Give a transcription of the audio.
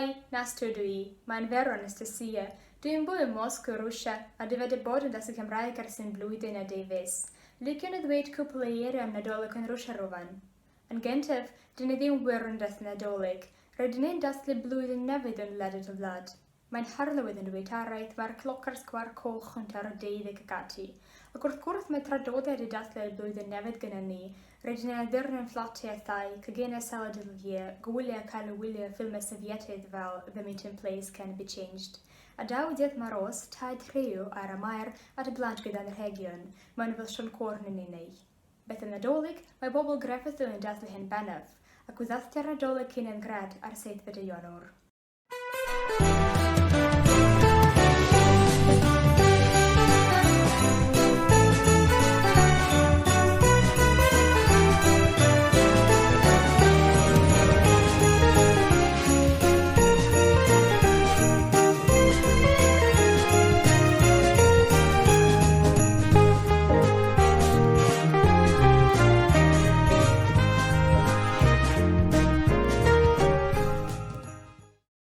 Hi, Nastya ydw i. Mae'n fer o Anastasia. Dw i'n byw ym Moscow, Rwsia, a dw i wedi bod yn dysgu Cymraeg ers un blwyddyn a deufis. Liciwn i ddweud cwpl o eiriau am Nadolig yn Rwsia rwan. Yn gyntaf, dyn ni ddim wir yn dathlu Nadolig. Rydyn ni'n dathlu Blwyddyn Newydd yn ledled y wlad. Mae'n harlywydd yn dweud araith, mae'r cloc ar sgwâr coch yn taro deuddeg ac ati. Ac wrth gwrs mae traddodiad y dathlu Blwyddyn Newydd gyda ni, rydyn ni'n addurno ein fflatiau a thai, coginau salad Olivier, gwyliau cael y wylio ffilmiau Sofietaidd fel The Meeting Place Can Be Changed. A daw Dydd Maros, Taid Rhiw, Air am Air, at y blant gyda anrhegion, maen nhw fel Siôn Corn yn unig. Beth am Nadolig? Mae pobl grefyddol yn dathlu hyn bennaf, ac o ddathlu'r Nadolig cyn Angharad ar seithfed o Ionawr.